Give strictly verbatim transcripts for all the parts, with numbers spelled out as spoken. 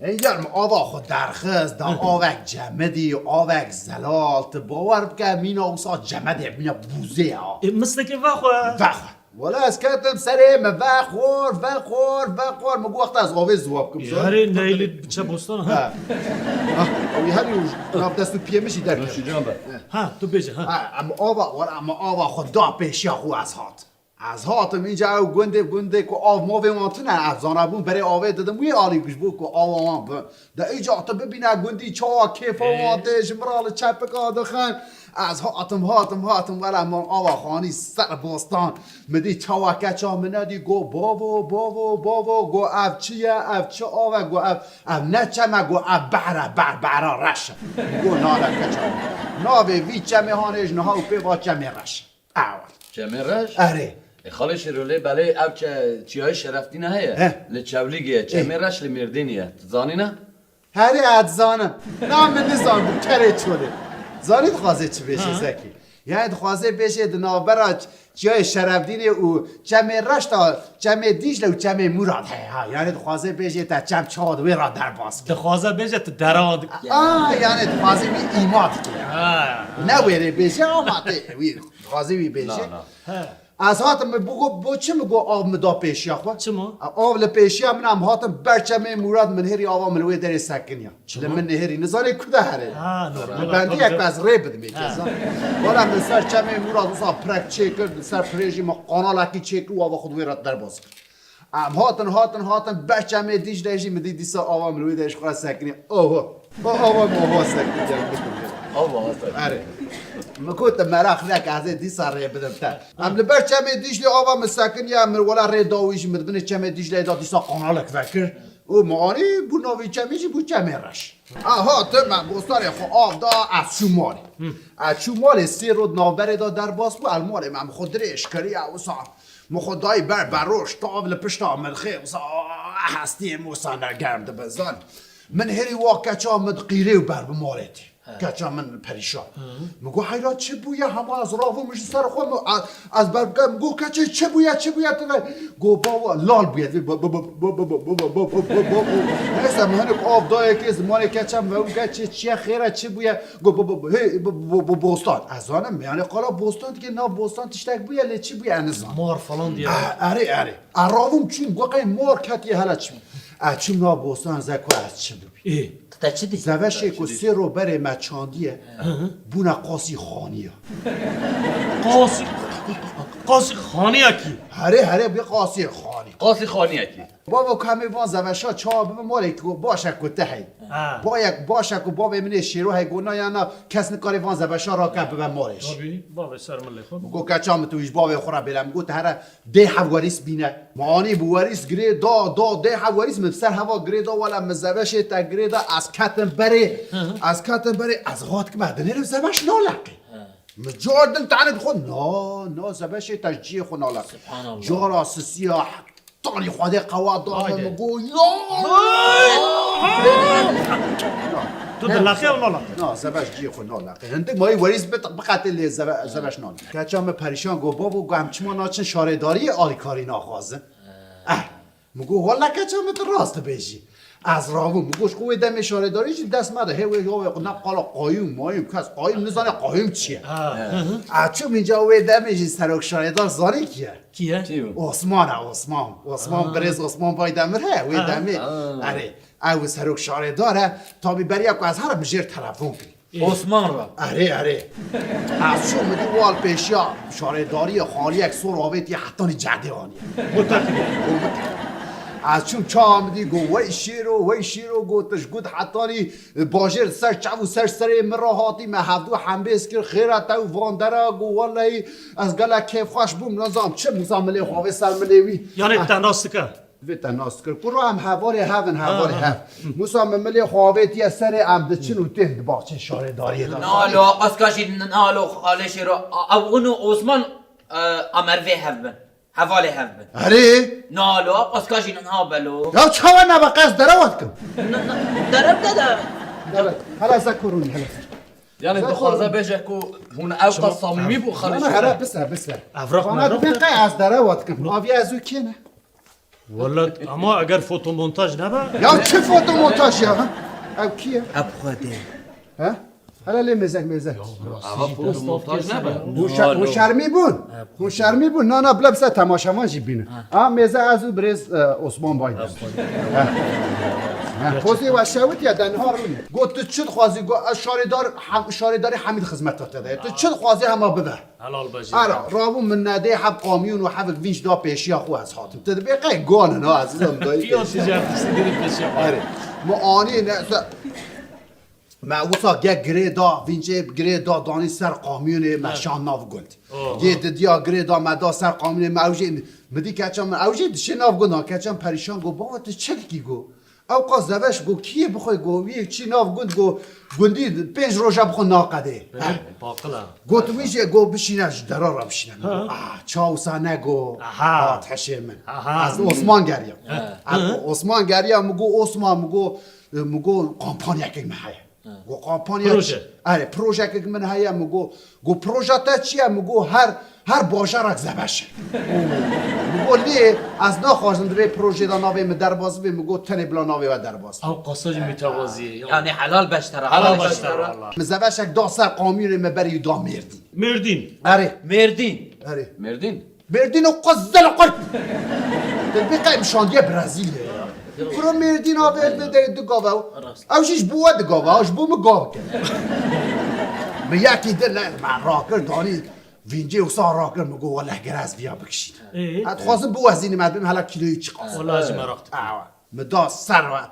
Ey yar, min ava xwe derxist, da avek cemidî, avek zelal, tu bawer bike, mîna wisa cemedê, mîna bûzê ya. Ê, mislikê vexwe. Vexwe. Wala ez ketim serê min, vexwar, vexwar, vexwar. Min got, wexta ez avê ziwa bikim, Ê, şo? Herê neylî biçe bostan, ha? Ha. Ha, ew herî nav dest û piyê min jî derkeve. Nûşîcan be. Ha, tu bêje, ha. Ha, em ava, wala em ava xwe da pêşiya xwe ez hat. Ez hatim înca ew gundê, gundê ku av mavê wan tune, ez zanabûm berê avê didim wî alî, ji bo ku ava wan bi. De îca tu bibîne gundî çawa kêfa wan tê, ji min re li çepika dixin. Ez hatim, hatim, hatim, wele min ava xanî ser bostan. Min dî çawa keça min nedî, got, "Bavo, bavo, bavo," got, "Ev çi ye, ev çi av e?" Got, "Ev, ev ne çem e," got, "Ev behr e, behr, behra reş e." Got, "Nale keça min. Navê vî çemê hanê ji niha û pê va çemê reş." Awa. Çemê Reş? Erê. E, Xalê Şêro, lê belê ev çe-, çiyayê Şerefdîne heye. He. Li Çewlîgê ye. Çemê Reş li Mêrdînê ye. Tu zanî ne? Herê, ez dizanim. Na, min nizanibû, kerê çolê. Zanî dixwaze çi bêje, Zekî? Yani dixwaze bêje di navbera ç-, çiyayê Şerefdînê û Çemê Reş de Çemê Dîcle û Çemê Mûrad heye ha. Yani dixwaze bêje te çem çawa di wê re derbas kir. Dixwaze bêje tu dera dikî. A, yani dixwaze wî îma dike. Ha. Ne wêrê bêje ama tê wî. Dixwazî wî bêjî. Na, na. He. Ez hatim, min bo, bo çi min got av min da pêşiya xwe? Çima? Av li pêşiya min, em hatin ber çemê Mûrad, min hêrî ava min li wê derê sekiniya. Çima? Li min nehêrî, nizanê ku de here. Ha, normal. Li bendiyek ez rê bidim ê keza. Wala min ser çemê Mûrad wisa pirek çêkir, li ser pirê jî min qanalekî çêkir û ava xwe di wê re derbas kir. Em hatin, hatin, hatin, ber çemê Dîcleyê jî min dî dîsa ava min wê de ji xwe re sekinî. Oho! O ava min ava sekinî, gel bikim. Ava sekinî. Erê. Min got, tu meraq neke, ez ê dîsa rê bidim te. Em li ber çemê Dîclê ava min sekiniye, min wela rê da wî jî, min di binê çemê Dîcleyê de dîsa qanalek vekir. Û min anî bû navê çemê jî bû Çemê Reş. Aha, tu me bostanê xwe av da, ez çû malê. Ez çû malê, sê roj navberê de derbas bû, ez malê me xwe dirêj kiriye, wisa Min xwe dayî ber beroj, tav li pişta min xê, wisa hestiyê min wisa ne germ dibe, zan. Min herî wa keça min qîrê û ber bi malê tê. He. Keça min perîşan. Hı. Min got, "Heyra çi bûye? Hema ez rabûm ji ser xwe, min, ez, ez ber bike." Min got, "Keçê çi bûye, çi bûye tu ve?" Got, "Bava, lal bûye." Bo, bo, bo, bo. Neyse, min hinek av dayekê zimanê keça min ve û keçê çiye xêre çi bûye? Got, "Bo, bo, bo, hey, bo, bo, bo, bostan." Ez zanim, yani qala bostan dike, nav bostan tiştek bûye, lê çi bûye, ez nizam. Mar falan diye. Ah, erê, erê. Ez rabûm çûm, got, "Qey mar ketiye hele çi?" Ez çûm nav bostan, zeko ez çi bibî. Ê. Te çi dî? Zeveşê ku sê ro berê me çandiye, Hı hı. bûne qasî xaniya. Qasî, qasî xaniya kî? Herê, herê, bi qasî xanî. Qasî xaniya kî? Bava, ku em ê van zeveşa çawa bibin, malê ku baş e ku te hey. Ha. Bayek baş e ku bavê min ê Şêro hey, got, "Na ya na, kes nikare van zeveşa rake bibe malê jî." Tabii, bavê ser min lê xwe. Min got, "Keça min, tu ji bavê xwe re bêle." Min got, "Here dê hev werîs bîne." Min anî bi werîs girê da, da, dê hev werîs min ser heva girê da, wela min zeveşê te girê da, ez ketim berê, Hı hı. ez ketim berê, ez hat kim, ez dinêrim zeveş naleqê. Hı. Min car din tenik xwe, na, na, zeveşê te ji ciyê xwe naleqê. Subhanallah. Cara sisiya, Tanî Xwedê qewa da min, Haydi. min got, "Ya!" Tu dileqî ew naleqî? Na, zeveş ciyê xwe naleqî. Hindik mayî werîs bit-, biqetê lê zeve-, zeveş naleqî. Keça min perîşan got, "Babo, got, em çima naçin şaredariyê alîkarî naxwazin?" Eh, min got, "Walla keça min tu rast dibêjî." Ez rabûm, min got, "Ji xwe wê demê şaredarî jî dest me de, hê wê ya wê ne qala qayûm mayûm, kes qayûm nizane qayûm çi ye." Ha. Hı hı. Ez çûm înca wê demê jî serok şaredar zanî kî ye? Kî ye? Kî bû? Osman e, Osman. Osman, Ha. birêz Osman Baydemir he, wê Ha. demê. Ha. Erê, ew serok şaredar e. Tabî beriya ku ez herim jêr telefon kirî. Ê. Osman re. Erê, erê. Ez çûm min dî wal pêşiya şaredariyê xaliyek sor avêtiye hetanî cerdê aniye. Muteqî. Ez çûm çawa min dî got, "Wey Şêro, wey Şêro," got, "tu ji gund hetanî bajêr ser çav û ser serê min re hatî, me hevdû hembêz kir, xêra te û van dera," got, "Wellehî ez gelek kêfxweş bûm, nizam çi, nizam milê xwe avê ser milê wî." Yanê Ah. te nas dike? Vê te nas dikir. Kuro em hevalê hev in, hevalê Ha. hev. Musa min milê xwe avêtiye serê, em diçin û tên di baxçê şaredariyê de. Nalo, qaska jî nalo, Xalê Şêro. A-, ew û Osman, e, em ervê hev bin. Hevalê hev bin. Erê? Nalo, qaska jî niha belo. Ya çawa nebe qas derewa dikim? N-, n-, derem de de. Hele, hele ze kurûnî, hele. Yani Zeko. dixwaze bêje ku hûn ew qas samîmî bû, Xalê Şêro? Hele, bise, bise. Evrak Bana mevrak dibê de. qey ez derewa dikim. Aviya ez û kê ne? Welat, ama eger fotomontaj nebe? Ya çi fotomontaj ya? Ew kî ye? Ev Xwedê. He? Hele lê mêzek mêzek. Ava fotomontaj nebe. Hûn şer- hûn şermî bûn. Hûn şermî bûn. Na na, bila bisa temaşevan jî bînin. Ha, mêze ez û birêz e, Osman Baydem. Ha. Ha, pozê we şewit ya, de niha rûnî. Got tu çi dixwazî, got ez şarêdar, hem, şarêdarî Hemîd xizmeta te de. Tu çi dixwazî hema bibe. Helal be jî. Ara, rabû min nedê heb kamyon û hevik vinç da pêşiya xwe ez hatim. Tu dibê qey ganin ha, ez zam dayî. Piyo ticaretçisi gelip peşiya. Erê. Mi anî ne, se- me wisa ge girê da, vincê girê da, danî ser kamyonê, me şan nav gund. Yê didiya girê da, me da ser kamyonê, me ew jê, mi dî keçan, min ew jê dişê nav gund ha, keçan perîşan go, baba tu çi dikî go? Ew qas zeveş go, kiyê bixwe go, wî çî nav gund go, gundî pênc roja bixwe naqedê. Paqila. Got wî jê go bişîne ji dera re bişîne. Ah, çawsa ne go. Aha. Hat heşê min. Aha. Ez Osman geriya. Ez Osman geriya, mi go Osman, mi go, mi go kampanyakek min heye. Go kampanya. Proje. Erê, projekek min heye, mi go, go proja te çi ye, mi go her, her bajarek zebeş e. Mi go lê ez naxwazim di vê projê de navê min derbas bê, mi go tenê bila navê we derbas. Ew qasa jî mütevazî ye. Yani helal beştera. Helal başlar valla. Mi zebeşek da ser kamyonê, me berî da Mêrdîn. Mêrdîn. Erê, Mêrdîn. erê. Mêrdîn. Mêrdîn û qezel qurt. Te dibê qey şandiye Brezîlyayê ya. Kuro Mêrdîn abi, ez vê derê du gav ew. Ew jî ji bo we du gav e, ji bo min gav ke. Min yekî din ne, me rakir danî. Vincê wisa rakir, min got wele ger ez viya bikişînim. Ee? Ez dixwazim biwezînim, ez bim hela kîloyî çiqas. Wala ji meraq dikim. Awa. Mi da ser ve,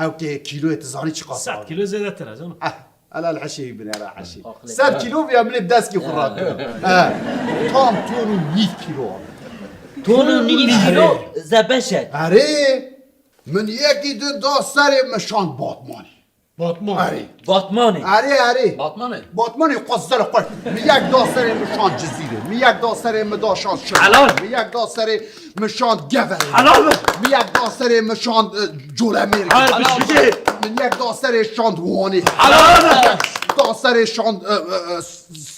ew kê kîloyê tu zanî çiqas. Sed kilo zêdetir e canım. Eh, helal heşê wî binêre heşê. Sed kîlo viya min ê bi dest kî xwe rakir. Eh, tam ton û nîv kîlo. Ton û nîv kîlo zebeşek. Erê, min yekî din da serê min şand Batmanê. Batman. Erê. Batmanê. Erê, erê. Batmanê. Batmanê qezel qurt. Min yek da serê min şand Cizîrê. Min yek da serê min da şand Şirvan. Helal. Min yek da serê min şand Geverê. Helal be. Min yek da serê min şand e, Colemêrgê. Her bir şey. Min yek da serê şand Wanê. Helal be. Da serê şand e, e, e,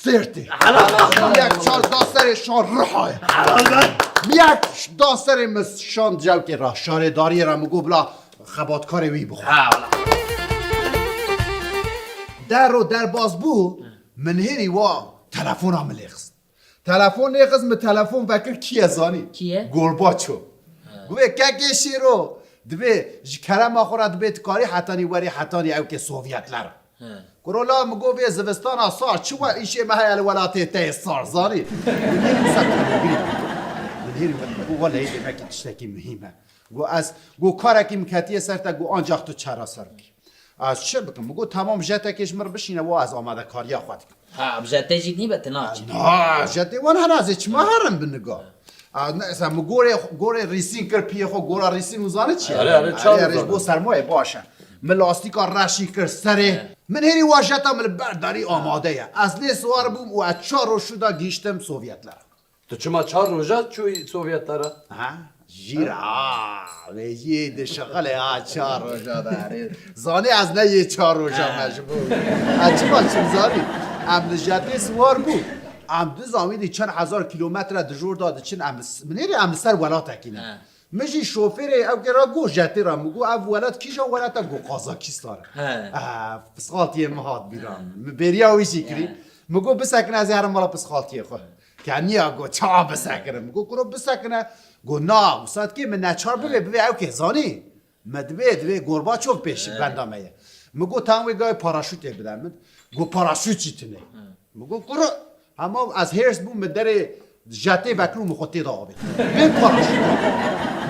Sêrtê. Min yek çar da serê şand Rihayê. Min yek da serê min şand Cewkê ra, şarêdariyê ra, min got bila xebatkarê wî bixwe. Der ro derbas bû, min hêrî wa telefona min lê xist. Telefon lê xist, min telefon vekir kî ye zanî? Kî ye? Gorbaçov. Got kekê Şêro, dibê ji kerema xwe re dibê tu karî hetanî werî hetanî ew ke Sovyetler. Kuro la min got vê zivistana sar çi we îşê me heye li welatê te yê sar zanî? Min hêrî wisa telebîrî. Min hêrî wisa got wele demekî tiştekî muhîm e. Got ez, got karekî min ketiye ser te, got ancax tu çareser bikî. Ez çi bikim? Min got temam jetekê ji min re bişîne, wa ez amadekariya xwe dikim. Ha, bi jetê jî nîbe tu naçî. Na, jetê wan hene ez ê çima herim bi niga. A, neyse, min gorê, gorê rîsîn kir piyê xwe, gora rîsîn û zanî çi ye? Erê, erê, çar Erê, ji zanî. Bo sermayê baş e. Min lastîka reşî kir serê. Min hêrî wa jeta min li ber darî amade ye. Ez lê siwar bûm û ez çar roj şû da gihîştim Sovyetler. Tu çima çar roja çûyî Sovyetler e? Ha? Jîr ha, vê jî dişixilê ha çar roja da. Zanî ez ne yê çar roja me ji bo. Ez çima çim zanî? Em li jetê siwar bû. Em du zanî çend hezar kîlometre di jor da diçin, em li s-, min hêrî em li ser welatekî ne. Min jî şofêrê ew kê ra got jetê ra, min got ev welat kîja welat e, got Kazakistan. He. Ah, pisxaltiyê min hat bîra min. Min bêriya wî jî kirî. Min got bisekine ez ê herim mala pisxaltiyê xwe. Keniya got çawa bisekinim? Got kuro bisekine. Got na, wisa dikê min neçar bivê, bivê ew kê zanî. Me divê, divê Gorbaçov pêşî benda me ye. Min got tam wê gavê paraşûtê bide min. Got paraşût jî tune. Min got kuro, hema ez hêrs bûm, min derê jetê vekirû min xwe tê de avêt. Bê paraşût.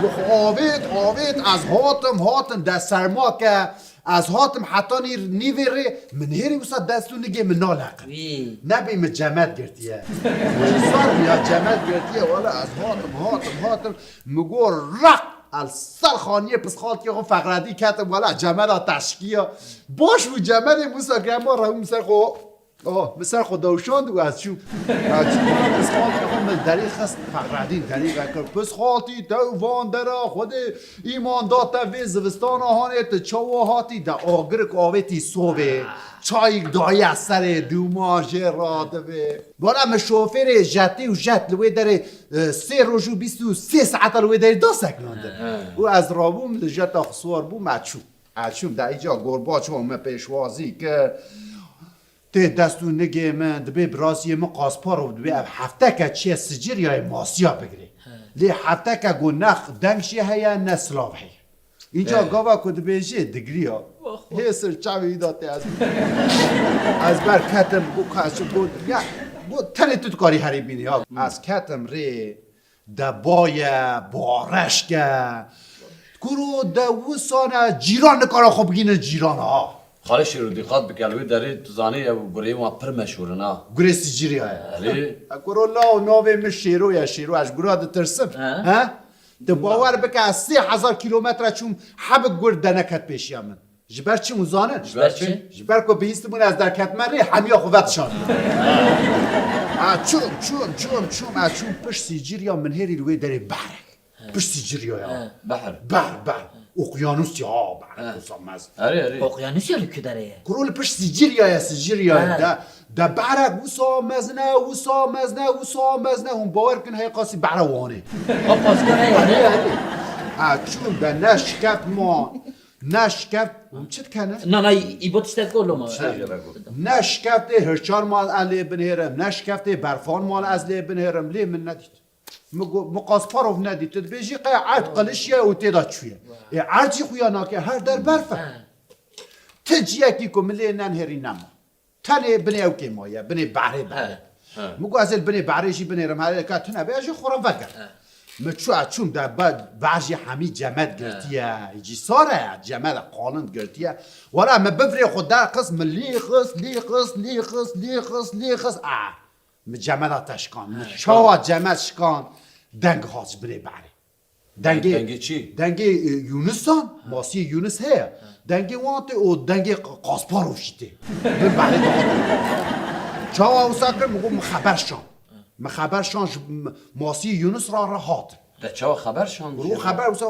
Min xwe avêt, avêt, ez hatim, hatim, de serma ke, ez hatim heta nîr, nîvê rê, min hêrî wisa dest û nigê min naleqin. Wî. Nebî min cemet girtiye. Min sar bû ya cemet girtiye, wala ez hatim, hatim, hatim. Min got raq, ez ser xaniyê pisxaltiyê xwe Fexredî ketim, wala cemeda teşkiya. Baş bû cemedê Musa Grema re min ser xwe Oh, min ser xwe dewşand û ez çûm. Ez çûm, min pisxaltî xwe min derî xist, Fexredîn derî vekir. Pisxaltî, te û van dera, Xwedê îman da te vê zivistana hanê, tu çawa hatî, de agirik avêtî sobê, çayîk daye serê, dûma jê radibê. Wala min şofêrê jetî û jet li wê derê, e, sê roj û bîst û sê saeta li wê derê da sekinandin. He. Û ez rabûm, li jeta xwe siwar bûm, ez çûm. Ez çûm, de îca gorbaço min pêşwazî kir. Tê dest û nigê min, dibê biraziyê min Kasparov, dibê ev hefteke çiye Sicilyayê masiya bigirê. He. Lê hefteke got ne deng jê heye, ne silav heye. Înca He. gava ku dibêjê digiriya. Wah, wah. Hê sir çavê wî da tê ez. Ez ber ketim, got ka ez çi got, ya, got tenê tu dikarî herî bînî ya. Ez ketim rê, de baye, bareşke. Kuro de wisane cîran nikare xwe bigînin cîran ha. Xalê Şêro dîqat bike, li wê derê tu zanî ew gureyên wan pir meşhûr in ha. Gurê Sicilya ye. Erê. Kuro law navê min Şêro ye, Şêro, ez ji gura ditirsim. He? He? Tu bawer bike, ez sê hezar kîlometre çûm, hebik gur de neket pêşiya min. Ji ber çi hûn zanin? Ji ber çi? Ji ber ku bihîstibûn ez derketime rê, hemiya xwe vedişand. Ha, çûm, çûm, çûm, çûm, ez çûm pişt Sicilya, min hêrî li wê derê behrek. Pişt Sicilya ya. He. Behr. Behr, behr. Okyanus ya, behr. He. Kusa mez. Erê, erê. Okyanus ya li ku derê ye? Kuro li pişt Sicilya ye, Sicilya ye. He. De, de behrek wisa mezne, wisa mezne, wisa mezne. Hûn bawer kin heye qasî behra Wanê. O qasî heye. Erê, erê. Ha, çûm de ne şikeft ma, ne şikeft, hûn çi dikene? Na, na, î-, îbo tiştek got loma. Tiştek got. Ne şikeftê hirçan mal ez lê binêrim, ne şikeftê berfan mal ez lê binêrim, lê min nedît. Min got, min Kasparov nedît. Tu dibêjî qey erd qilişiye û tê de çûye. Ê erd jî xuya nake, her der berf e. He. Ti ciyekî ku min lê nenhêrî nema. Tenê binê ew kê maye, binê behrê behrê. He, he. Min got ez ê li binê behrê jî binêrim, herê ka tune be, ez jî xwe re veger. He. Min çû, ez çûm de be-, behr jî hemî cemed girtiye, cî sare ye, cemed qalind girtiye. Wala min bivirê xwe derxist, min lî xist, lî xist, lî xist, lî xist, lî xist, a. Min cemeda te şikan. Min çawa cemed şikan, deng hat ji binê behrê. Dengê, Dengê çi? Dengê, e, Yûnisan, masiyê Yûnis heye. Dengê wan tê û dengê Q-, Kasparov jî tê. Min behrê de hat. Çawa wisa kir, min got, min xeber şan. Min xeber şan ji m-, masiyê Yûnis re re hat. Te çawa xeber şan? Ro xeber wisa,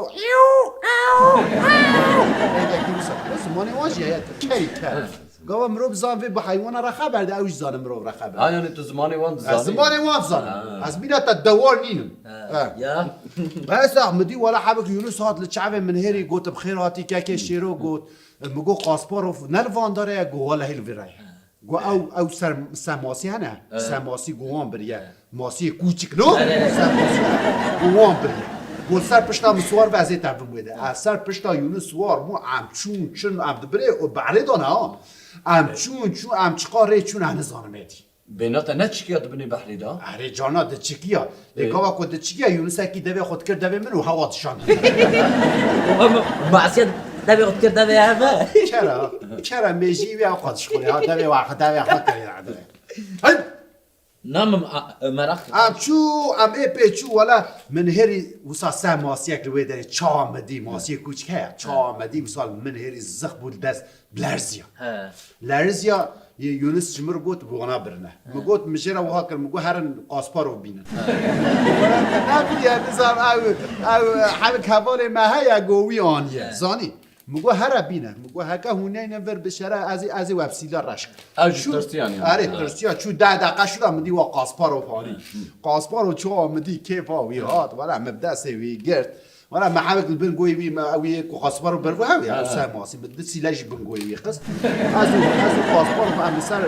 zimanê wan jî heye, kerî ker. Gava mirov bizan vê bi heywana re xeber de, ew jî zane mirov re xeber. Ha, yani tu zimanê wan dizanî? Ez zimanê wan dizanim. Ha. Ez mîna te dewar nînim. Ha. Ha. Ya. Bes ax, mi dî wala hebik Yunus hat li çavê min hêrî got, bi xêr hatî kekê Şêro got. Mi got Kasparov ne li van dare ye, got wala hê li vê re ye. Got ew, ew ser, semasî hene. Evet. Semasî got wan biriye. Evet. Masiyê kûçik no? Evet, evet. Semasî got wan biriye. Got ser pişta min siwar be ez ê tevim wê de. Ez ser pişta Yunus siwar bû, em çûn, çûn, em di birê û behrê de ne ha. Em çûn, çûn, em çiqa rê çûn, ez nizanim êdî. Bêhna te ne çikiya di binê behrê de? Erê cana diçikiya. Lê Ê. gava ku diçikiya Yunusekî devê xwe dikir devê min û hewa dişand. Masiyet devê xwe dikir devê hev e. Kera, kera mêjî wê ew qat dişxulê ha, devê wa, devê xwe kirê. Hey! Na min a, meraq. Em çû, em ê pê çû, wela min herî wisa se masiyek li wê derê çawa me dî, masiyê kûçik heye, çawa me dî, wisa min herî zix bû li dest, lerziya. He. Lerziya, yê Yunus ji min re got, bi wana birine. He. Min got, min jê re wiha kir, min got, herin Kasparov bînin. He. Wela te nebiriye, nizam ew, ew, hemik hevalê me heye, go wî aniye. He. Zanî? Min got, here bîne. Min got, heke hûn neyne vir bi şere, ez ê, ez ê we bi sîla reş kim. Ew jî Çû-, tirsiyan yani. Erê, tirsiya. Çû deh deqe şûra min dî wa Kasparov anî. Hı, hı. Kasparov çawa min dî kêfa wî hat. Wala min bi destê wî girt. Wala me hewek li bin goyê wî, me, ew yê ku Kasparov ber bû hew ya. Ha. Ser masî. Min di sîle jî bin goyê wî xist. Ez û, ez û Kasparov em li ser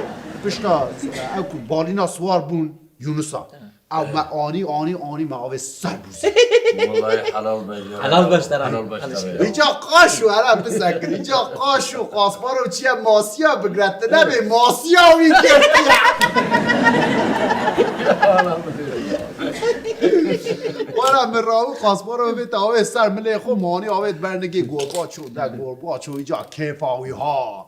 pişta, ew ku balîna siwar bûn Yunusa. Ha. Ew me anî, anî, anî me avê ser bûzî. Wallahî helal be ya. Helal beş tera. Helal beş tera ya. Îca qaş û, hele bisekir. Îca qaş û Kasparov çiye masiya bigre, tu nebê masiya wî girtiye. Wala min rawî Kasparov bê te avê ser milê xwe, manî avê bernigê gorbaço, de gorbaço, îca kêfa wî ha.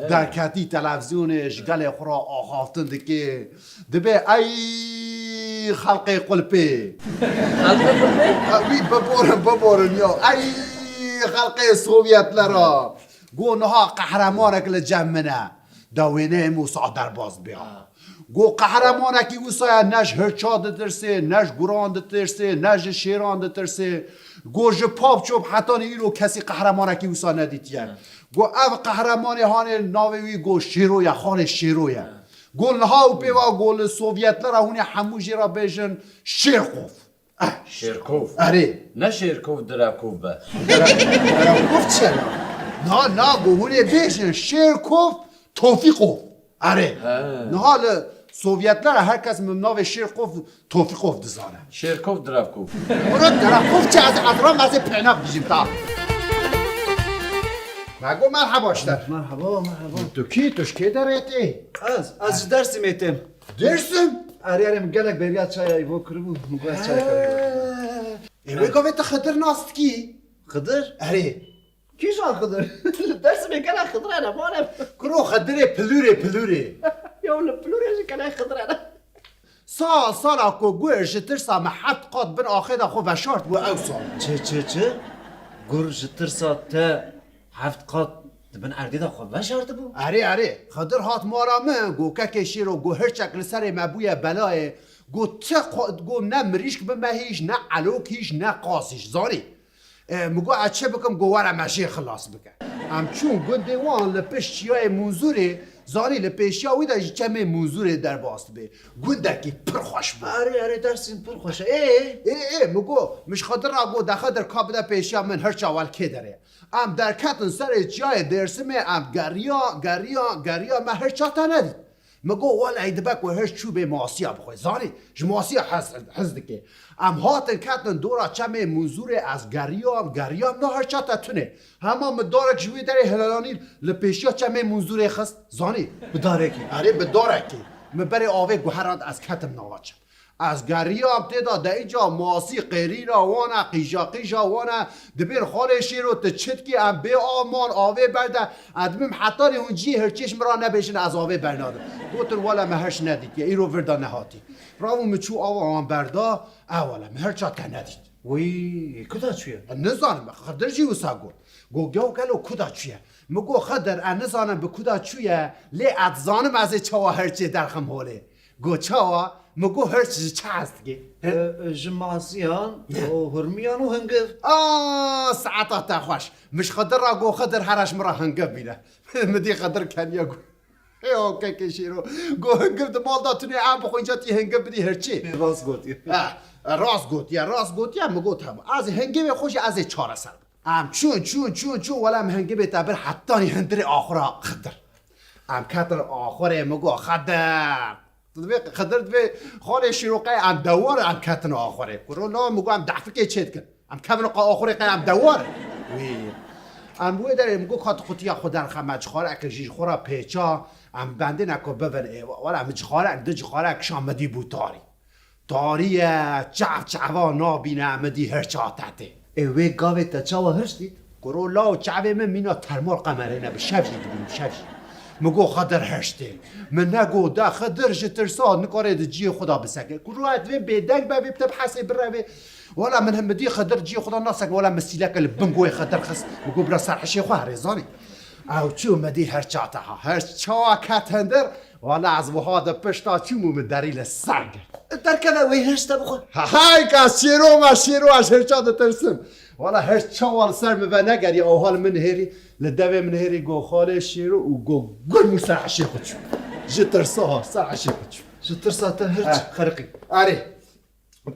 Derketî televîzyonê ji gelê xwe re axaftin dike. Dibê ey xelqê qulpê. Xelqê qulpê? Ha, wî biborin, biborin ya. Ey xelqê Sovyetlera. Go niha qehremanek li cem min e. Da wêneyê Mûsa derbas bê. Ha. Go qehremanekî wisa ye, ne ji hirça ditirsê, ne ji guran ditirsê, ne ji şêran ditirsê. Go ji pap çop hetanî îro kesî qehremanekî wisa nedîtiye. Ha. Go ev qehremanê hanê navê wî go Şêro ye, xalê Şêro ye. Ha. Go niha û pêva go li Sovyetler re hûn ê hemû jê re bêjin Şêrkov. Eh. Şêrkov. Erê. Ne Şêrkov, Dirakov be. Dirakov çi ye? Na, na, go hûn ê bêjin Şêrkov, Tofîkov. Erê. He. Niha li Sovyetler re her kes min navê Şêrkov, Tofîkov dizane. Şêrkov, Dirakov. Murat Dirakov çi, ez, ez ram ez ê pênak dijim ta. Me go merheba ji te. Merhaba, merhaba. Tu kî, tu ji kê derê tê? Ez, ez ji Dêrsimê têm. Dêrsim? Erê, erê, min gelek bêriya çaya îvo kiribû, min got ez çaya kiribû. He. Ê, wê gavê te Xidir nas dikî? Xidir? Erê. Kîjan Xidir? Li Dêrsimê gelek Xidir hene, mane. Kuro Xidirê pilûrê, pilûrê. Yo, li pilûrê jî gelek Xidir hene. Sal, sala ku gur ji tirsa me heft qat bin axê de xwe veşartibû ew sal. Çi, çi, çi? Gur ji tirsa te heft qat di bin erdê de xwe veşartibû? Erê, erê. Xidir hat mala min, go kekê Şêro, go hirçek li serê me bûye belayê, go ti qo-, go ne mirîşk bi me hîş, ne elok hîş, ne qas hîş. Zanî? E, min go, ez çi bikim? Go were me jê xilas bike. Em çûn gundê wan li pişt çiyayê Munzûrê, zanî li pêşiya wî de ji çemê Munzûrê derbas dibê. Gundekî pir xweş bû. Erê, erê, Dêrsim pir xweş e. Ê? Ê, ê, min go, min ji Xidir re go, de Xidir ka bide pêşiya min, hirça we li kê derê ye. Em derketin serê çiyayê Dêrsimê, em geriya, geriya, geriya, me hirça te nedît. Min got, welay dibe ku hirç çû bê masiya bixwe. Zanî, ji masiya hez, hez dike. Em hatin ketin dora çemê Munzûrê, ez geriyam, geriyam, na hirça te tune. Hema min darek ji wê derê hilelanî li pêşiya çemê Munzûrê xist. Zanî? Bi darekî. Erê, bi darekî. Min berê avê guherand, ez ketim nava çem. Ez geriyam tê de, de înca masî qêrîra wan e, qîja qîja wan e, dibên xalê Şêro tu çi dikî, em bê av man, avê berde, ez dibim hetanî hûn cihê hirçê ji min re nebêjin, ez avê bernadim. Gotin, wele me hirç nedîtiye, îro vir de nehatî. Rawû min çû ava wan berda, e wele me hirça te nedît. Wî, ku da çûye? Nizanim, Xidir jî wisa got. Got, gew gelo ku da çûye? Min got, Xidir, ez nizanim bi ku da çûye, lê ez dizanim ez ê çawa hirçê derxim holê. Got, çawa? Min got, hirç ji çi hez dike? E, e, ji masiyan, û hurmiyan û hingiv. A, saeta te xweş. Min ji Xidir re got, Xidir, here ji min re hingiv bîne. Min dî Xidir keniya got. Ê, o kekê Şêro. Got, hingiv di mal de tune, em bixwin, ca tî hingiv bidî hirçê. Rast gotiye. Ha, rast gotiye, rast gotiye, min got, hema. Ez ê hingivê xwe jî ez ê çareser bikim. Em çûn, çûn, çûn, çûn, wele em hingivê te bir hetanî hundirê axura Xidir. Em ketin axurê, min got, Xidir. Tu divê, Xidir divê xalê Şêro qey em dewar em ketin axurê. Kuro la, min got, em dehfikê çê dikin. Em kevin qe axurê qey em dewar. Wî. Em wê derê, min got, ka tu qutiya xwe derxe me, cixareke jî ji xwe re pêça, em bendê ne ku bivin ê. Wele min cixarek, du cixarek kişan, min dî bû tarî. Tarî ye, çav çava nabîne, min dî hirça te tê. Ê, wê gavê te çawa hirç dît? Kuro law, çavê min mîna termal qemerê ne, bi şev jî dibînim, bi şev jî. Min got, Xidir hirç tê. Min negot, de Xidir ji tirsa nikare di cihê xwe de biseke. Kuro ez divê bêdeng be, vê bi te bi hesê birevê. Wela min him dî Xidir cihê xwe de naseke, wela min sîleke li bin goyê Xidir xist. Min got, bira ser hişê xwe herê zanî. Ew çû, min dî hirça te ha. Hirç çawa ket hundir, wela ez wiha di pişta çûm û min derî li ser girt. Derkeve wê hirç te bixwe. Ha, hay ka Şêro me, Şêro, ez hirça ditirsim. Wela hirç çawa li ser min venegeriya, ewha li min nihêrî, li devê min nihêrî, got, xalê Şêro û got, gur min ser hişê xwe çû. Ji tirsa ha, ser hişê xwe çû. Ji tirsa te hirç xeriqî. Erê.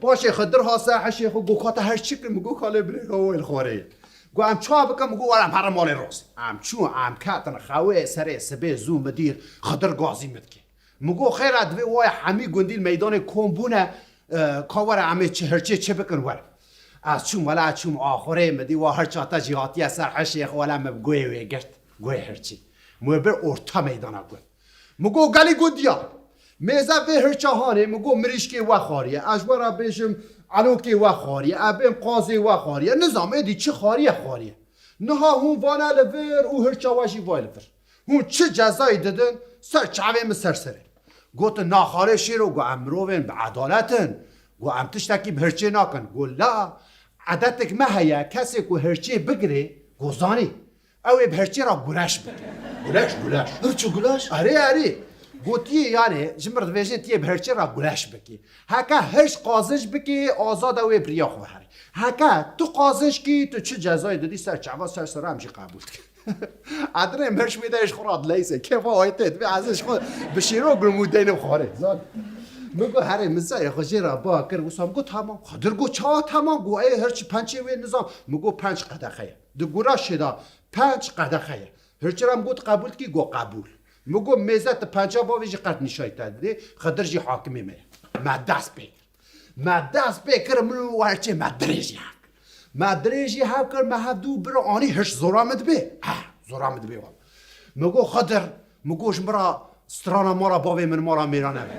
Paşê Xidir ha ser hişê xwe, got, ka te hirç çi kir? Min got, xalê birêka wê li xwarê ye. Got, em çawa bikin? Min got, were em herin malê rast. Em çûn, em ketin xewê, serê sibê zû min dî Xidir gazî min dike. Min got, xêr e, divê waya hemî gundî li meydanê kom bûne, e, ka were em ê çi hirçê çi bikin, were. Ez çûm, wele ez çûm axurê, min dî wa hirça te jî hatiye ser hişê xwe, wele min bi guhê wê girt, guhê hirçî. Min wê bir orta meydana gund. Min got, gelî gundiya. Mêze vê hirça hanê, min got, mirîşkê we xwariye. Ez ji we re bêjim, elokê we xwariye. Ez bêm qazê we xwariye. Nizam êdî çi xwariye, xwariye. Niha hûn vane li vir û hirça we jî vay li vir. Hûn çi cezayî didin, ser çavê min ser serê. Gotin, na xalê Şêro, got, em mirovên bi edalet in. Got, em tiştekî bi hirçê nakin. Got, la, edetek me heye, kesê ku hirçê bigirê, got, zanî. Ew ê bi hirçê re gureş bike. Guleş, guleş. Hirç û guleş? Erê, erê. Gotiye yani, ji mir dibêjin tiyê bi hirçê re guleş bikî. Heke hirç qazinc bikî, azade wê bi riya xwe herî. Heke tu qazinc kî, tu çi cezayê didî ser çava, ser sera em jî qebûl dikin. Adrê mirş wê de ji xwe re dileyse, kêfa wê tê, divê ez ji xwe bi şêro gulmû deynim xwarê. Zan. Min got, herê min zayê xwe jê re ba kir, wisa min got, tamam. Xedir got, çawa tamam? Got, ê, hirçî pençê wê nizam. Min got, penc qedexe ye. Di gura şêda, penc qedexe ye. Hirçî re min got, qebûl dikî? Got, qebûl. Min got, mêze tu penca bavê jî qet nîşayî te didê, Xedir jî hakimê me ye. Me dest pê kir. Me dest pê kir, min û herçê me dirêjî hev kir. Me dirêjî hev kir, me hev dû bir anî hiş zora min dibê. Heh, zora min dibê wala. Min got, Xedir, min got, ji min re strana mala bavê min mala mêra nebe.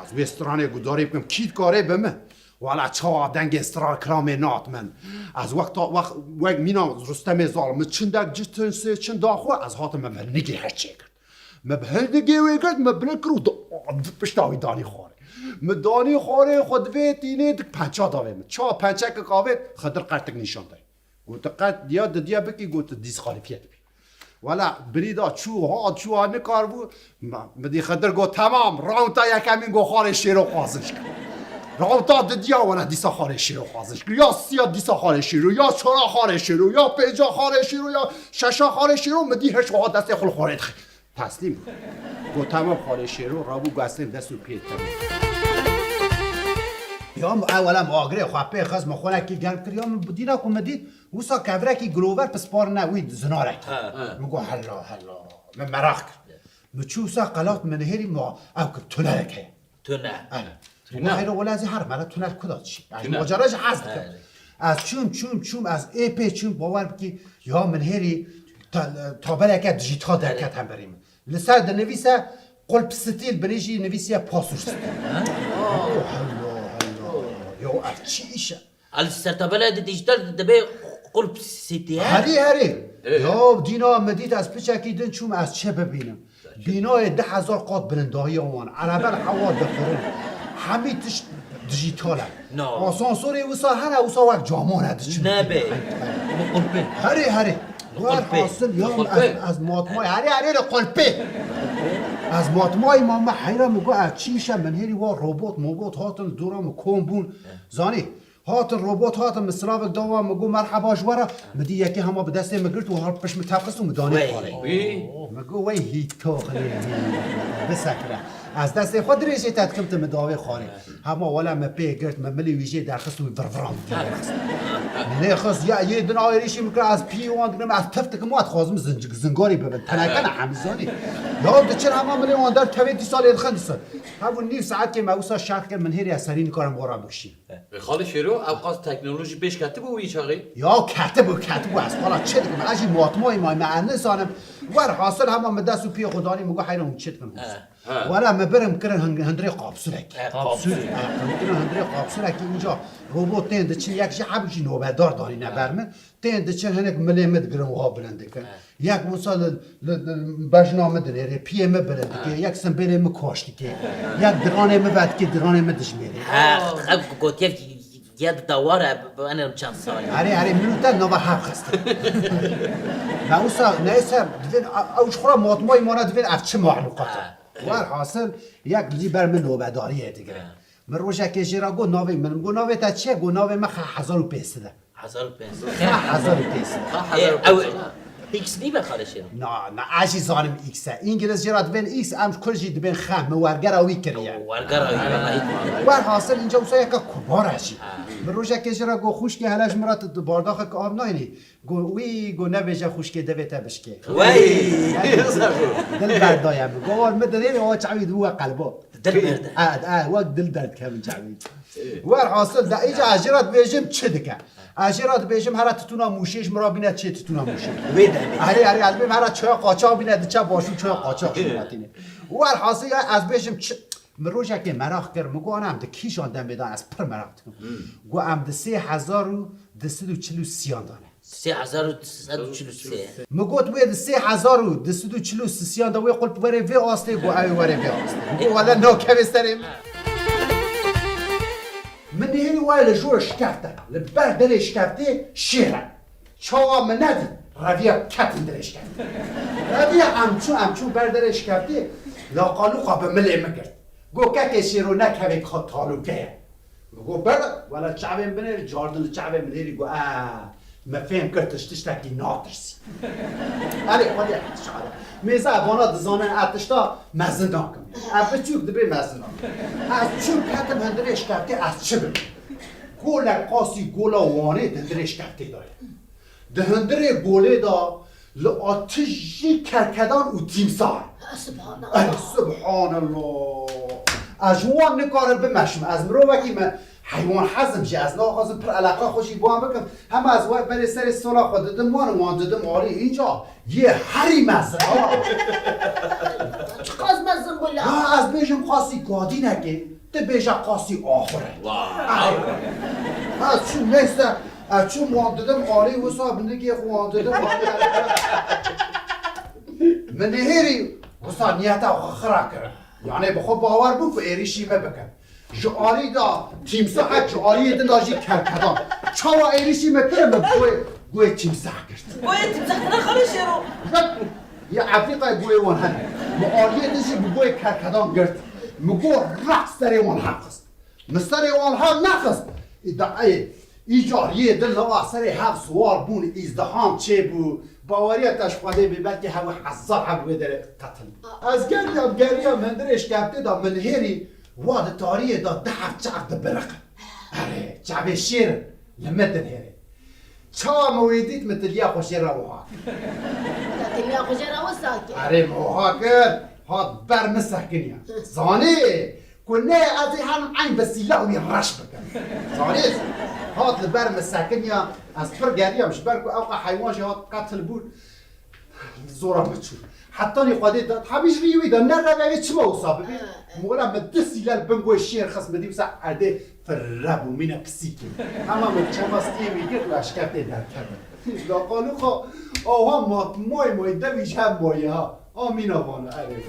Ez wê stranê gudarî bikim, kî dikare bi min? Wala çawa dengê stran kilamê nat min. Ez wexta, wex-, wek mîna Rustemê zal, min çindek cih tin sê çin da xwe, ez hatim me bi nigê herçê kir. Me bi hin digê wê girt, me bilind kir û di, di pişta wî danî xwarê. Me danî xwarê, xwe divê tînê dik pença davê min. Ça pençekek avêt, Xedir qertik nîşan day. Got, tu qet diya didiya bikî, got, tu dîskalîfiye dibî. Wela birî da çû hat, çû hat nikarbû. Ma, mi dî Xedir got, temam, raunda yekemîn got, xwarê şêro xwazinc kir. Raunda didiya wela dîsa xwarê şêro xwazinc kir. Ya siya dîsa xwarê şêro, ya çara xwarê şêro, ya pênca xwarê şêro, ya şeşa xwarê şêro, mi dî hiş wiha destê xwe li xwarê dixî. Teslîm bû. Got, tamam xwarê şêro, rabû guestên dest û piyê te. Ya min ewela min agirê xwe pê xist, min xwe nekî germ kir. Ya min dîna ku min dît, wisa kevirekî gilover pisparine wî zinarek. He, he. Min got, hela, hela. Min meraq kir. Min çû wisa qelat min nihêrî, min ew kir, tunerek heye. Tune. Ene. Tune. Hayra wela ez ê herim, hele tuner kuda çi? Ez Tune. Macera jî hez dikim. Evet. Ez çûm, çûm, çûm, ez ê pê çûm, bawer bikî, ya min hêrî ta-, tabeleke dijîtal derket hemberî min. Li ser dinivîse Qulp Steel, binê jî nivîsiye Pasûr Steel. Ha? Oh, helo, helo. Ya ev çi îş e? Li ser tabela de dijîtal dibe Qulp Steel, he? Herî, herî. Evet. Ya dîna min dît ez piçekî din çûm ez çi bibînim. Bînayê du hezar qat bilindahiya wan, erebel hewa difirin. Hemî tişt dijîtal e. No. Asansorê wisa hene, wisa wek camane diçin. Nebe. Li qulpê. Herê, herê. Li qulpê. Werhasil ya Li qulpê. ez, ez matmayî, herê, herê li qulpê. Ez matmayî ma me heyra min got, ev çi îş e, min hêrî wa robot, mobot hatin li dora min kom bûn. Zanî, Hatin robot hatin, min silavek da wan, min got, merheba ji we re. Min dî yekê hema bi destê min girt û hal pişt min tevxist û min danî Wey. xwarê. Wî. Min got, wey hîtoxlê hî, bisekire. Ez destê xwe dirêjê te dikim, tu min dawê xwarê. Hema wele min pê girt, min milê wî jê derxist û virviran min pê derxist. Lê xist, ya yê din êrîşî min kir, ez pî wan dikim, ez tif dikim û ez dixwazim zing-, zingarî bibin. Teneke ne hemî zanî. Ya diçin hema milê wan der tevê dîsa lê dixin disin. Hebû nîv saetkê me wisa şerh kir, min hêrî ez serî nikarim wa re bikişînim. E, Xalê Şêro, ew qas teknolojî pêş ketibû wî çaxê? Ya ketibû, ketibû, ez xwe re çi dikim? Ez jî matmayî mayî me, ez nizanim. Werhasil hema min dest û piyê xwe danî, min got, heyran hûn çi dikin hûn? He. He. Were min birim kirin hin-, hundirê kapsûlekî. E, kapsûl. He, min kirin hundirê kapsûlekî, înca robot tên diçin, yek jî heb jî nobedar danîne ber min. Tên diçin hinek milê min digirin wiha bilind dikin. He. Yek wisa li, li, li bejna min dinêrê, piyê min bilind dike, He. yek simbêlê min koş dike, yek diranê min vedike, diranê min dijmêrê. He, ev gotiye ya di dawar e, bi, bi, enem çend salî. Erê, erê, min û te nava hev xistin. Me wisa neyse, divên, ew ji xwe re matmayî mane divên ev çi mahluqat e. He. Werhasil, yek li ber min nobedariyê digire. He. Min rojekê jê re got, navê min, min got, navê te çi ye? Got, navê min Xe hezar û pênc sed e. Hezar û pênc sed. Xe hezar û pênc sed. Xe hezar û pênc sed. Ê, ew X nî be xalê Şêro? Na, na, ez jî zanim X e. Îngiliz jê re dibên X, em kur jî dibên xe. Min wergera wî kiriye. Wergera wî, wela hît. Werhasil, înca wisa yeka kubar e jî. Ha. Min rojekê jê re got, xwişkê, hele ji min re tu bardaxek av nayînî? Got, wî, got, nebêje xwişkê, devê te bişkê. Wey! Dil berdaye min. Got, war min dinêrê, wa çavî dibû we qelba. Dil berde. E, e, wek dil derdikevin çavî. Werhasil de, îca ez jê re dibêjim çi dike? Ez jê re dibêjim, here titûna mûşê ji min re bîne çê titûna mûşê. Wê demê. Erê, erê, ez dibêm here çaya qaçax bîne, diçe başûr çaya qaçax ji min re tîne. Werhasil ya ez bêjim çi? Min rojekê meraq kir, min got, ana em di kîjan demê de, ez pir meraq dikim. Got, em di sê hezar û du sed û çil û sêyan de ne. Sê hezar û du sed û çil û sê. Min got, wê di sê hezar û du sed û çil û sêyan de wê qulp were vê astê, got, ew ê were vê astê. Min got, wele nakeve serê min. Min nihêrî wayê li jor şikefte, li ber derê şikeftê şêr e. Çawa min nedît, Reviya ket hundirê şikeftê. Reviya em çû, em çû ber derê şikeftê, laqalûqa bi milê min girt. Got, "Kekê Şêro, nekevê ka talûke ye." Min got, "Bere, wela çavên binêrî." Cardin li çavê min hêrî got, "E, min fêm kir tu ji tiştekî natirsî." Erê, xwedî ez tişt. Mêze vana dizanin, e tişta mezin nakim. E biçûk dibê mezin nakim. Ez çûm ketim hundirê şikeftê, ez çi bim? Golek qasî gola Wanê di hundirê şikeftê de ye. Di hundirê golê de li atijî kerkedan û tîmsar. Subhanallah. Ey, subhanallah. Ez ji wan nikarim bimeşim. Ez mirovekî me heywan hezim jî. Ez naxwazim pir eleqa xwe jî bi wan bikim. Hema ez we berê serê sola xwe didim wan û wan didim alî. Înca yê herî mezin ha. Çiqas mezin bû la? Ha, ez bêjim qasî kadînekê. Tu bêje qasî axur e. Vay. Ay. Ha, çûm neyse, e, çûm wan didim alî, wisa bi nigê xwe wan didim alî. Min nihêrî wisa niyeta xwe xira kirin. Yanê bi xwe bawer bû ku êrîşî me bikin. Ji alî da tîmsa hek ji aliyê din da jî kerkedan. Çawa êrîşî me kirin, min guhê, guhê tîmsa girt. Guhê tîmsa girt, xalo Şêro. Ya Efrîqayê guhê wan hene. Min aliyê din jî bi guhê kerkedan girt. Min got, "Reh serê wan hev xist." Min serê wan hev nexist. Î da, ê, îcar yê din nava serê hev siwar bûn, îzdiham çêbû. Baweriya te ji Xwedê bê, belkî hewî hezar heb wê derê qetil bû. Ez geriyam, geriyam, hundirê şikeftê da min hêrî wa di tariyê da di heb çav dibiriqin. Erê, çavê şêr in, li min dinhêrê. Çawa min wê dît, min tiliya xwe jê re wiha kir. Te tiliya xwe jê re wisa kir? Erê, min wiha kir, hat ber min sekiniya. Zanî ku ne ez ê herim eyn vesîla wî reş bikim. Zanî, hat li ber min sekiniya, ez pir geriyam, ji ber ku ewqa heywan jî hat qetil bûn. Zora min çû. Hetanî Xwedê da, hemî ji rî wî da, ne revê wî çima wisa bibî? He, he. Min wela min du sîlel bin guhê şêr xist, min dî wisa erdê firre bû, mîne pisîkê. Hema min çema stiyê wî girt, li eşketê derkevin. Laqalûxa, awa mat, may may, devî ji hev mayî ha. A mîna vana, erê.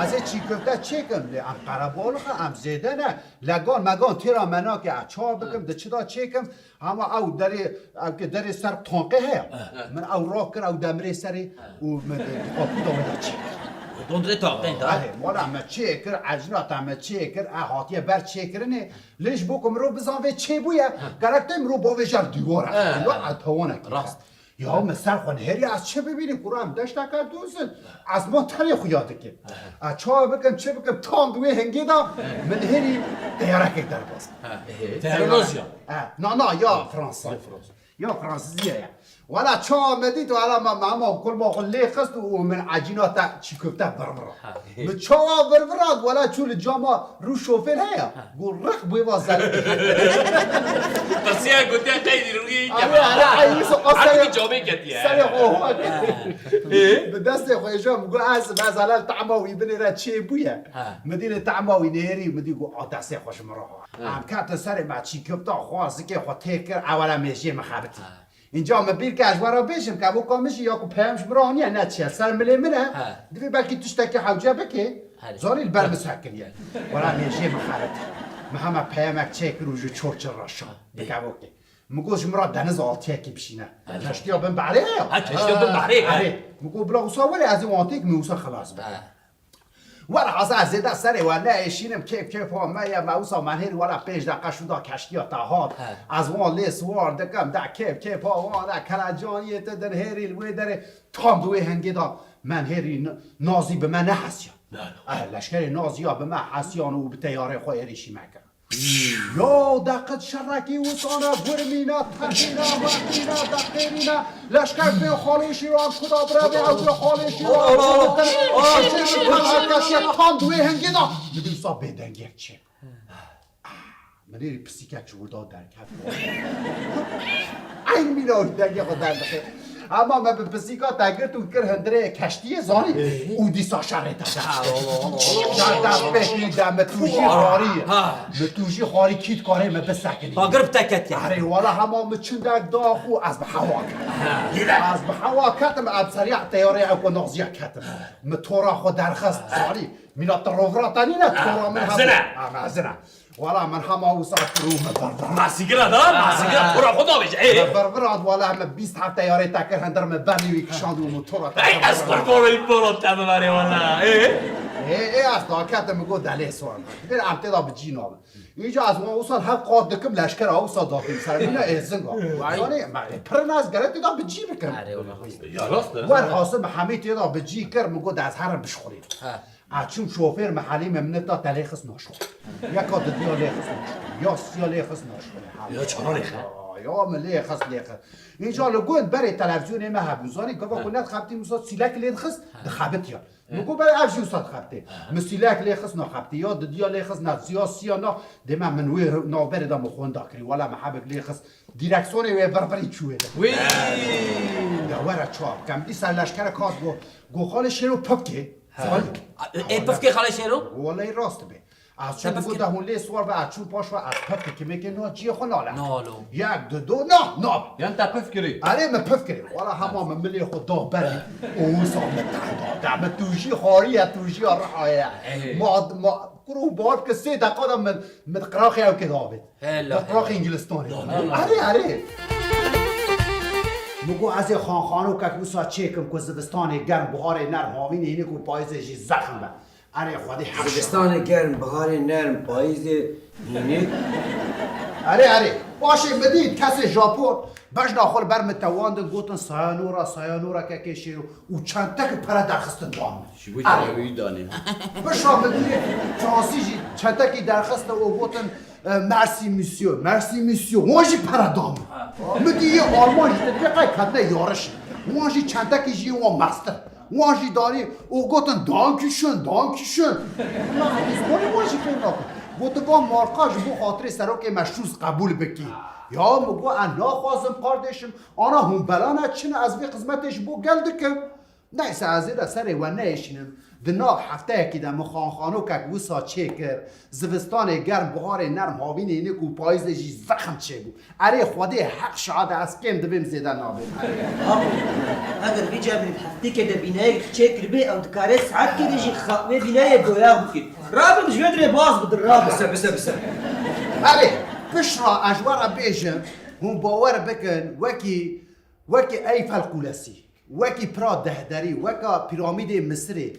Ez ê çî köfte çêkim, lê em qerebalix e, em zêde ne. Legan megan têra me nake, ez çawa bikim, di çi da çêkim? Hema ew derê, ew ke derê ser tankê heye. He. Min ew rakir, ew demirê serê û min di qapû da wê da çêkir. Dondurê tankê da. Erê, wala me çêkir, ecnata me çêkir, e hatiye ber çêkirinê. Lê ji bo ku mirov bizan vê çêbûye, gerek tê mirov bavêje li dîwar e. He. Wala ew tawanek. Rast. Ya min ser xwe nihêriye, ez çi bibînim, kura em deşteke dûz in. Ez ma tenê xuya dikim. He. Ez çawa bikim, çi bikim, tam di wê hingê de min nihêrî teyarekek derbas. He. Teyarekek. Terenoz ya. He, na, na, ya Fransa. Ya Fransa. Ya Fransizî ye ya. Wala çawa me dît, wala me, me hema kurma xwe lê xist û min ecîna te çî köfte virvira. Ha. Min çawa virvira, wala çû li cama rû şofêr heye. Ha. Got, "Riq bû va zelal." Tirsiya gotiya qeydî rûyê. Abi, abi, ay, wisa, o serê, serê xwe ho. Ê? Bi destê xwe êja min got, "Ez, ez zelal, tahma wî binêre çê bûye." Ha. Min dî li tahma wî nêrî, min dî got, "A destê xwe ji min re." Ha. Em ketin serê me çî köfta xwe, zikê xwe tê kir, ewela mêjiyê min xebitî. Ha. Înca min bîr ke ez we re bêjim, kevoka min jî ya ku peyam ji min re aniye, ne çi ye, ser milê min e. He. Divê belkî tiştekî hewce bike. Herê. Zanî li ber min sekiniye. Wela mêjiyê min xebit. Min hema peyamek çêkir û ji çor çi reşa. Ê. Bi kevokê. Min got ji min re deniz altiyekî bişîne. Herê. Keştiya bin behrê heye. Ha, keştiya bin behrê, he. Erê. Min got bila wisa were ez ê wan têk min wisa xelas be. He. Were hasa ez zêde serê we neêşînim, kêf kêfa me ye, me wisa me nêrî were pênc deqe şûnda keştiya te hat. He. Ez wan lê siwar dikim, de kêf kêfa wan e, kelecaniyê te dinhêrî li wê derê tam di wê hingê de me nêrî n-, Nazî bi me nehesiya. Ne, ne. Eh, leşkerê Naziya bi me hesiyan û bi teyarê xwe êrîşî me kir. Ya deqet şerekî wisane, gurmîne, teqîne, meqîne, deqêrîne, leşker pê xalê şîran, kuda birevê ew pê xalê şîran, tam di wê hingê de min dîsa bêdengiyek çêbû. Min êrî pisîkek ji wir da derket. Eyn mîna wî dengê xwe derdixê. Ema me bi pisîka te girt û kir hundirê keştiyê, zanî? Ê. Û dîsa şerê te dest pê kir. Şer dest pê kir, de mi tu jî xwarî. Ha. Mi tu jî xwarî, kî dikarê me bisekinî? Pagir bi te ketiye. Erê, wala hema mi çindek dax û ez bi hewa ketim. Ha. Ez bi hewa ketim, em seriya teyarê ew ku Naziya ketim. Mi tora xwe derxist, zanî? Mîna tu rovra te nîne, tora min hebe. Mezin e. Ha, mezin e. Wala min hema wisa kirû min vir vir. Masîgira da, masîgira, tora xwe davêje. Ê. Vir vir hat, wala min bîst hefte yarê te kir, hindir min bernî wî kişand û min tora te. Ey, ez qurbanê bala te bibarê wala. Ê. Ê, ê, ez daketim, min got delê soran. Bir em tê da bi cî nabin. Înca ez wan wisa hev qat dikim, leşkera wisa datîm ser mîna êzinga. Vay. Yani, me, pir nas gere tê da bi cî bikim. Erê, wala. Ya rast e. Wer hasim hemî tê da bi cî kir, min got ez herim bişxulîm. Ha. A çûm şofêr me helî me min ta te lê xist naşo. Yeka didiya lê xist naşo. Ya siya lê xist naşo. Ya çara lê xist? Ya min lê xist, lê xist. Înca li gund berê televîzyonê me hebû. Zanî gava ku nedixebitî wisa sîlek lê dixist, dixebitiya. Min got berê ev jî wisa dixebitê. Min sîlek lê xist naxebitî. Ya didiya lê xist na, ya siya na. Dê me min wê navberê de min xwenda kirî. Wala me hebek lê xist. Dîreksonê wê vir virî çû wê de. Wî! Ya were çawa bikem. Dîsa leşkerek hat got, got xalê Şêro pipkê. He. Zanî? Ê, pifkê xalê Şêro? Wallahî rast dibê. Ez çûm got de hûn lê siwar be, ez çûm paş ve, ez pif dikimê ke na ciyê xwe nale. Nalo. Yek, du, do, na, na. Yan te pif kirî? Erê, min pif kirî. Wala hema min milê xwe da berê. Û wisa min te da. De min tûjî xariye, tûjiya rihaye. Ey. Ma, ma, kuro bat ke sê deqa de min, min qiraxê ew ke davêt. Hela, hela. Qiraxê Îngilistanê. Erê, erê. Min got ez ê xanxanokek wisa çêkim ku zivistanê germ, buharê nerm, havînê hînik û payîzê jî zexm be. Erê Xwedê heq şa. Zivistanê germ, biharê nerm, payîzê hînik. Erê, erê. Paşê min dît kesê Japon bejna xwe li ber min tewandin, gotin sayonara, sayonara kekê Şêro û çentek pere derxistin dan min. Ji bo erê. Wî danê. Pişa min dît Fransî jî çentekî derxistin û gotin, e, merci monsieur, merci monsieur. Wan jî pere dan min. Min dî yê Alman jî te dibê qey ketine yarişê. Wan jî çentekî jî wan mestir. Wan jî danî û gotin, Dankeschön, Dankeschön. Na, ez zimanê wan jî fêm nakim. Gotin, van marka ji bo xatirê serokê me Schulz qebûl bikî. Ya min got, ez naxwazim kardeşim, ana hûn belane çi ne, ez vê xizmetê ji bo gel dikim. Neyse, ez ê de serê we neêşînim. Di nav hefteyekî de min xanxanokek wisa çêkir. Zivistanê germ, buharê nerm, havînê hînik û payîzê jî zexm çêbû. Erê Xwedê heq şahid e, ez kêm dibêm zêde nabêm. Apo, eger vî cemrî bi heftêke de bîneyek çêkiribê, ew dikare saetkê de jî xa-, wê bîneyê doya bikî. Rabin ji vê dirê baz bidin, rabin. Bise, bise, bise. Erê, pişt re ez ji we re bêjim, hûn bawer bikin, wekî, wekî Eyfel Kulesî. Wekî pira dehderî, weka pîramîdê Misirê,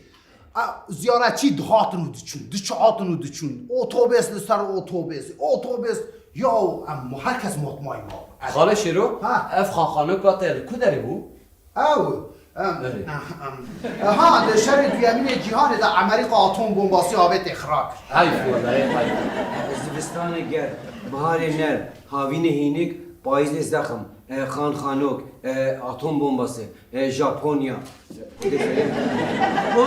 a, ziyaretçî dihatin û diçûn, diçihatin û diçûn. Otobês li ser otobês, otobês, yaw, em, her kes matmayî ma. Xalê Şêro, ha, ev xanxanoka te li ku derê bû? Ew, em, Belê. Em, ha, di şerê duyemînê cîhanê de Amerîka atom bombasî avêtê xira kir. Heyf wele, heyf. Zivistanê germ, biharê nerm, havînê hînik, payîzê zexm. E, xanxanok, e, atom bombası, e, Japonya. Apo,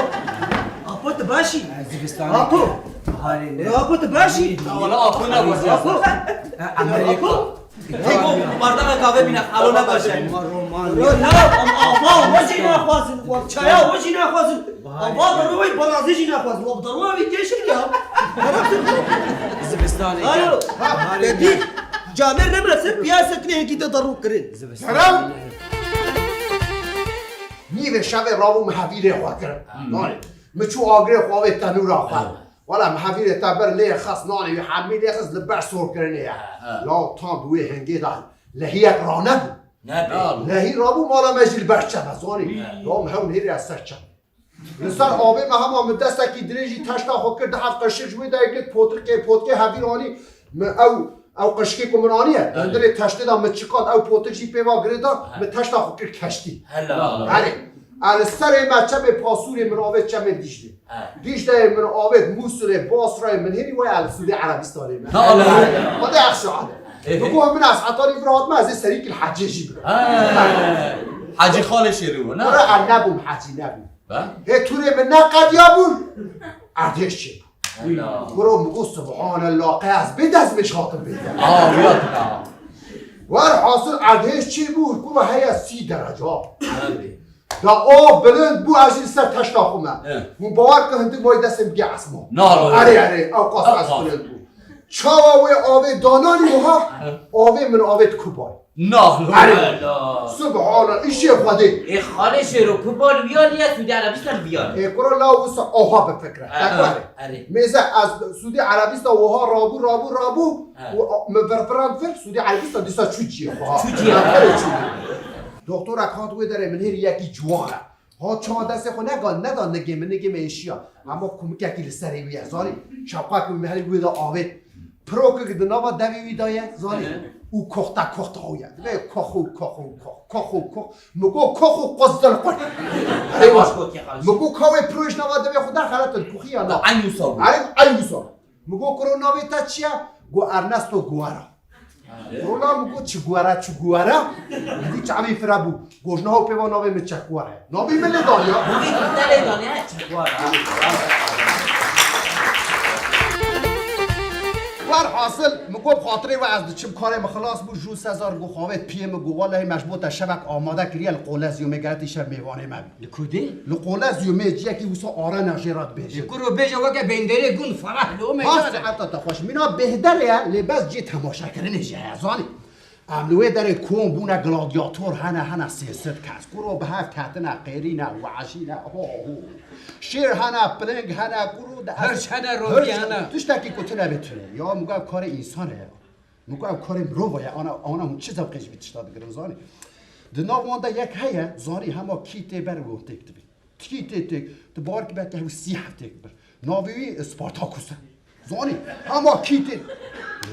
Apo, tu baş î? E, Zivistanê. Apo. Biharê ne? Apo, tu baş î? Ya wala Apo ne baş. Apo. E, Amerîka. Apo. Têko bardana kahve bîne, alo ne baş e. Roma, Roma. Ro, na, am, Apo, we jî naxwazin, we çaya we jî naxwazin. Ava, bi rûyê barazî jî naxwazin. Wa bi darû wî kêşik ya. Zivistanê. Alo. Ha, te dît. Camêr nemre ser piya sekine yekî te darû kirin. Zivistanê. Kerem. Nîvê şevê rabû min hevîrê xwe kirin. Nanê. Min çû agirê xwe avê tenûra xwe. Wala min hevîrê te bir lê xist, nanê wî hemî lê xist, li ber sor kirinê ye. Law tam bi wê hingê de lehiyek ranebû. Nebê. Lehî rabû mala me jî li ber çem e, zanî. Wî. Ya min hewn hêrê ez ser çem. Li ser avê me hema min destekî dirêjî teşta xwe kir, di hev qeşik ji wê de girt, potrikê, potkê hevîr anî, min ew, ew qeşikê ku min aniye, Evet. hundirê teştê de min çiqand, ew potik jî pê va girê da, Ha. min teşta xwe kir keştî. Hela. Erê, ez li serê me çemê Pasûrê min avêt çemê Dîclê. Ha. Dîcleyê min avêt Mûsilê, Basrayê min hêrî waya li Sûdê Erebistanê me. Ha, Allah. Xwedê exşa. Ê. Bi ku min ez hetanî vir hatime, ez ê serî kil hecê jî bikim. Ha. Hecî Xalê Şêrî bû, ne? Kure ez nebûm hecî, nebûm. Ha? Hê tûrê min neqediya bûn. Erdhêj çê. Hela. Kuro min got, Subhanallah, qey ez bê destmêj hatim bê. Aa, wiya dika. Werhasil erdhêj çê bû, kuro heye sî dereca. Hadi. Da o bilind bû, ez jî li ser teşta xwe me. He. Hûn bawer ke hindik mayî destê min bigê esman. Na, Erê, erê, ew qas ez Ew qas. bilind bû. Çawa wê avê dananî wiha? Avê min avê di kubayê. Nah, Erê. Subhanallah. Subhanallah, îşê Xwedê. Ê xalê Şêro, kuba li viya niye, Sûdî Erebistan li viya ne. Ê kuro la wisa oha bifikre. Erê, Tekware. Erê. Mêze ez Sûdî Erebistan wiha rabû, rabû, rabû. He. Û a- min virvirand vir, Sûdî Erebistan dîsa çû ciyê xwe. Çû ciyê xwe. Erê çû. Doktora hat wê derê min hêrî yekî ciwan e. Ha çawa destê xwe negan, neda nigê min, nigê min êşiya. Hema kumikekî li serê wî ye, zanî. Şewqek wî min herî wê de avêt. Pirokek di nava devê wî de ye, zanî. Û koxta koxta wî ye. Divê kox û kox û kox, kox û kox. Min got kox û qozil qur. Erê baş. Min got ka wê piro ji nava devê xwe derxelete, dikoxî ya na. Eyn wisa bû. Erê, eyn wisa. Min got kuro navê te çi ye? Got Ernesto Guerra. Rola min got çi guwere, çi guwere? Dî çavê fira bû. Gojna hopê va navê min çekuwere. Navê min lê daniya. Navê min te lê daniya çekuwere. Werhasil, min got bi xatirê we ez diçim, karê min xilas bû, Jû Sezar got xavê piyê min got, wellehî me ji bo te şevek amade kiriye, li Qolezyumê geretî şev mêvanê me bî. Li ku dê? Li Qolezyumê ciyekî wisa arena jê re dibêje. Li kuro bêje weke bênderê gund fereh li o meydan e. Saeta te xweş. Mîna bêhderê ye, lê bes cî temaşekirinê jî heye, zanî. Em li wê derê kom bûne gladyator hene, hene sê sed kes. Kuro bi hev ketine, qêrîne, weşîne, ho ho. Şêr hene, piling hene, kuro de ez Hirç hene, rotî hene. Tiştekî ku tune bê tune. Ya min got ev karê însan e ya. Min got ev karê mirova ye. Ana, ana hûn çi zewqê ji vî tişta digirin zanî. Di nav wan de yek heye, zanî hema kî tê ber û têk dibî. Tikî tê tê, tu bar ki belki hew sî heftêk bir. Navê wî Spartakus e. Zanî, hema kî tê.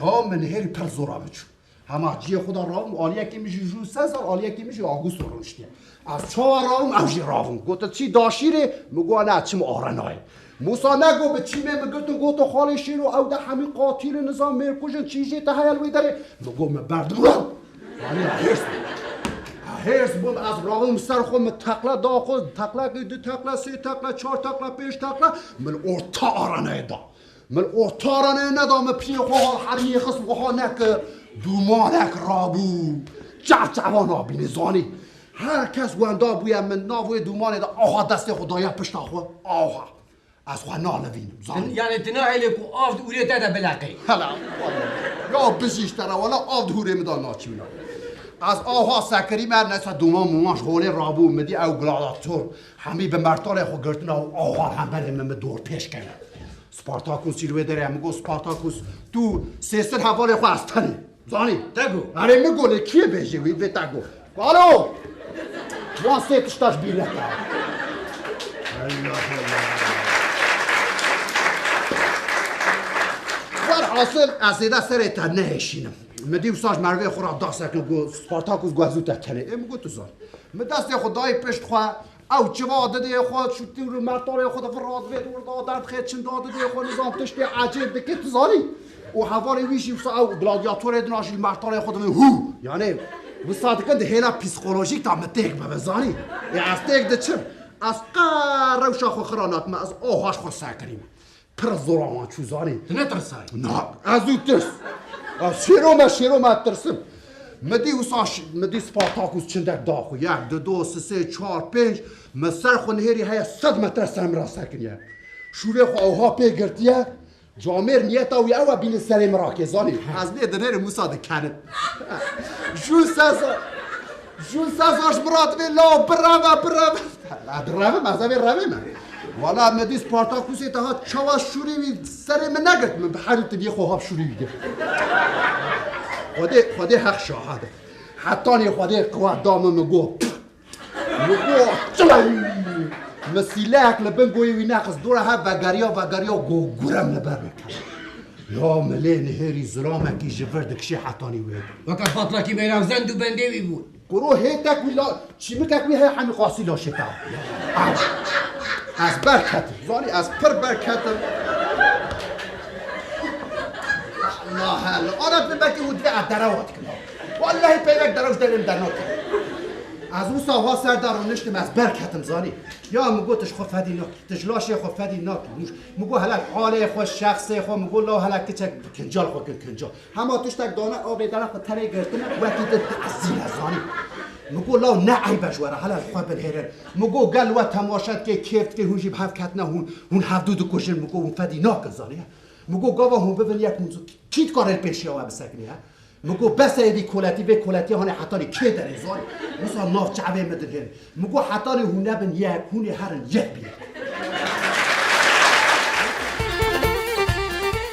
Ya min hêrî pir zora min çû. Hema ciyê xwe de rawim, aliyekî min jî Jû Sezar, aliyekî min jî Augusto rûniştiye. Ez çawa rawim, ew jî rawim. Gotin çî daşîrê, min got ne, çim arenayê. Musa nego bi çîmê min girtin, gotin xalê Şêro, ew de hemî qatilin, nizam mêrkujin, çî jê te heye li wê derê. Min got min berdim rawim. Yanî hêrs bûm. Hêrs bûm, ez rawim ser xwe, min teqle da xwe, teqlekî, du teqle, sê teqle, çar teqle, pênc teqle, min orta arenayê da. Min orta arenayê neda, min piyê xwe ha hermiyê xist, wiha nekir, dûmanek rabû. Çavçava nabîne, zanî. Her kes wenda bûye, min nav wê dûmanê de aha destê xwe daye pişta xwe, aha. Ez xwe nalivînim, zanî. Yanî tu nahêlî ku av di hûrê te de bileqê. Hela, ya bijî ji te re, wela av di hûrê min de naçîna. Ez aha sekirî me, neyse dûman muman ji holê rabû, min dî ew gladiator. Hemî bi mertalê xwe girtina û aha hemberê min, min dor pêş kene. Spartakus jî li wê derê ye, min got Spartakus, tu sê sed hevalê xwe ez tenê. Zanî? Te got. Erê min got, lê kî yê bêjê wî, vê te got. Alo! Wan sê tişta ji bîr neke. Allah Allah. Werhasil, ez zêde serê te nehêşînim. Min dî wisa ji merivê xwe re da sekin, got, Spartakus, got ez û te tenê. Ê min got, tu zan. Min destê xwe dayî pişt xwe, Ew çiva didê xwe, şûtî û mertalê xwe de vir radivê, dor da derdixê, çinda didê xwe, nizam tiştê ecêb dike, tu zanî. Û hevalê wî jî wisa ew gladyatorê dina jî li mertalê xwe divê hû. Yanî, wisa dikin di hêla psîkolojîk de min têk bibe, zanî. Ê ez têk diçim. Ez qe rewşa xwe xira nakim, ez oha ji xwe sekirîm. Pir zora wan çû zanî. Tu netirsayî? Na, ez û tirs. Ez şêro me, şêro me tirsim. Mi dî wisa ş-, mi dî Spartakus çindek da xwe. Yek, du, du, sisê, çar, pênc. Mi ser xwe nihêrî heye sed metre ser min re sekiniye. Şûrê xwe ewha pê girtiye. Camêr niyeta wî ew e bînin serê min rakê zanî. Ez lê dinêrim wisa dikenim. Jû Sezar. Jû Sezar ji min re divê law bireve, bireve. Birevim, ez ê revêm. Wala me dî Spartakusê te hat çawa şûrê wî serê min negirt, min bi herî tiviyê xwe hap şûrê wî girt. Xwedê, Xwedê heq şahid e. Hetanî Xwedê qiwet da min, min got. Min got, çileng! Min sîleyek li bin goyê wî neqist, dora hev vegeriya, vegeriya, got gurem li ber min ket. Ya min lê nihêrî zilamekî ji vir dikişê hetanî wê. Weke patlakî meyran zend û bendê wî bû. Kuro hêtek wî la, çîmikek wî heye hemî qasî laşê te. Ez, ez ber ketim. Zanî ez pir ber ketim. Allah Allah. Ara tu belkî hûn divê ez derewa dikim. Wallahî peyvek derew ji derê min dernakim. Ez wisa ha ser de rûniştim, ez ber ketim zanî. Ya min got tu ji xwe fedî nakî. Tu ji laşê xwe fedî nakî. Min got hele halê xwe, şexsê xwe, min got law hele kiçek kincal xwe kin kincal. Hema tiştek dane avê dere xwe terê girtine, wekî tu tezîne zanî. Min got law ne eyb e ji we re, hele li xwe binihêrin. Min got gel we temaşe dike, kêf dike, hûn jî bi hev ketine, hûn, hûn hevdû dikujin, min got hûn fedî nakin zanî. Min got gava hûn bibin yek hûn kî dikare li pêşiya we bisekinî he? Min got bes e êdî koletî vê koletiya hane hetanî kê derê zor. Wisa nav çavê min dihêlin. Min got hetanî hûn nebin yek hûn ê herin yek bî.